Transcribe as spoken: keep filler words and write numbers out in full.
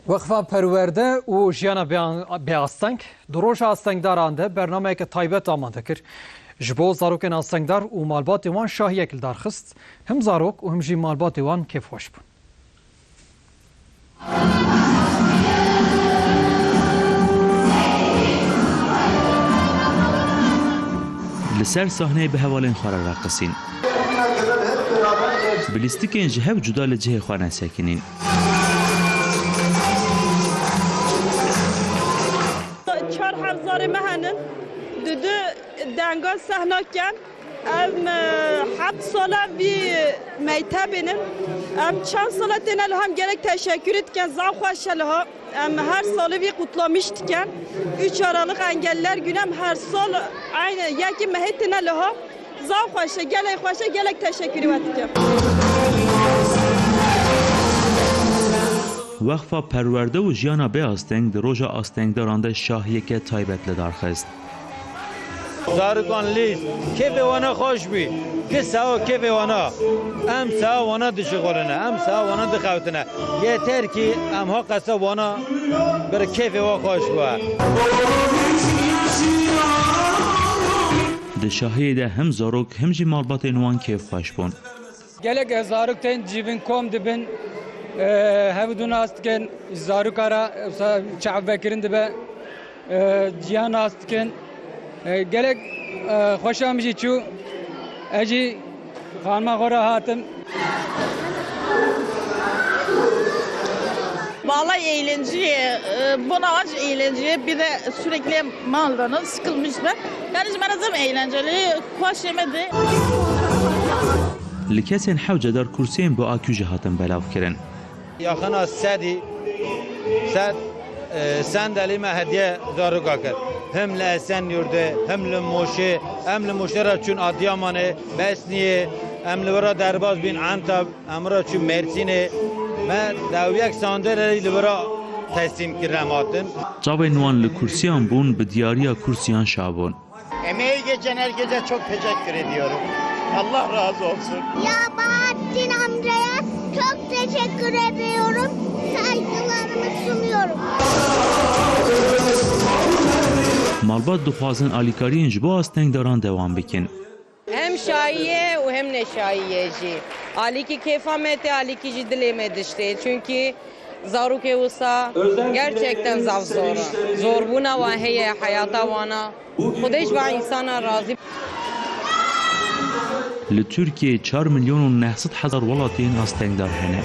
Weqfa Perwerde û Jiyana Bê-, Bêasteng di Roja Astengdaran de bernameyeke taybet amade kir. Ji bo zarokên astengdar û malbatê wan şahiyek li dar xist. Him zarok û him jî malbatê wan kêfxweş bûn. Li ser sahneyê bi hevalên xwe re reqisîn. Bi lîstikên ji hev cuda li cihê xwe nesekinîn. Çar hevzarê me henin, dudu dengan sehna ken. Em, e, heft sala vî meytebê ne. Em çend sala têne liha, em gelek teşekkürî dikin, zaf xweş e liha. Em her salî vî kutlamış dikin. Üç Aralık Engelliler Günü, em her sal aynı yekî mehê têne liha. Zaf xweş e, gelek xweş e, gelek teşekkürî we dikim. Weqfa Perwerde û Jiyana Bêasteng di Roja Astengdaran de şahiyeke taybet li dar xist. Zarokan lîst, kêfê wana xweş bî. Ki sawa kêfê wana. Em sawa wana dişixulin, em sawa wana dixewtin. Yeter ki em ha qesa wana bir kêfê wa xweş bû. Di şahiyê de him zarok, him jî malbatên wan kêfxweş bûn. Gelek zarok tên civîn kom dibin, e, hev du nas dikin, zaroka ra, e, çavvekirin dibe, e, ciya nas dikin. E, gelek, e, xweşa min jî çû, ez jî xanima xwe re hatim. Vallahi eğlenceli, e, buna aç eğlenceli, bir de sürekli maldanız sıkılmış da. Yani, ji me re zaf eğlenceli, xweş yemedi. Li kesên hewcedar kursiyên bi akû jî hatin belavkirin. Yaxina sedî, sed, e, sendelî me hediye zaroka kir. Him li Esenyurtê, him li Mûşê, em li Mûşê re çûn Adiyamanê, Besniyê, em li wira derbas bîn Entab, em wira çûn Mersînê. Me dewiyek sandelî li wira teslîm kir, em hatin. Çavên wan li kursiyan bûn, bi diyariya kursiyan şa bûn. Emeği geçen herkese çok teşekkür ediyorum. Allah razı olsun. Ya Bahattin amcaya çok teşekkür ediyorum. Saygılarımı sunuyorum. Malbat dixwazin alîkariyên ji bo astengdaran dewam bikin. Hem şayiye û hem neşayiye jî. Alîkî kêfa me tê, alîkî jî dilê me diştê. Çünkü zarokê wisa gerçekten zaf zor e. Zorbûna wan heye, heyata wana. Xwedê ji van însana razî. Li Tirkiyeyê çar milyon û neh sed hezar welatiyên astengdar hene.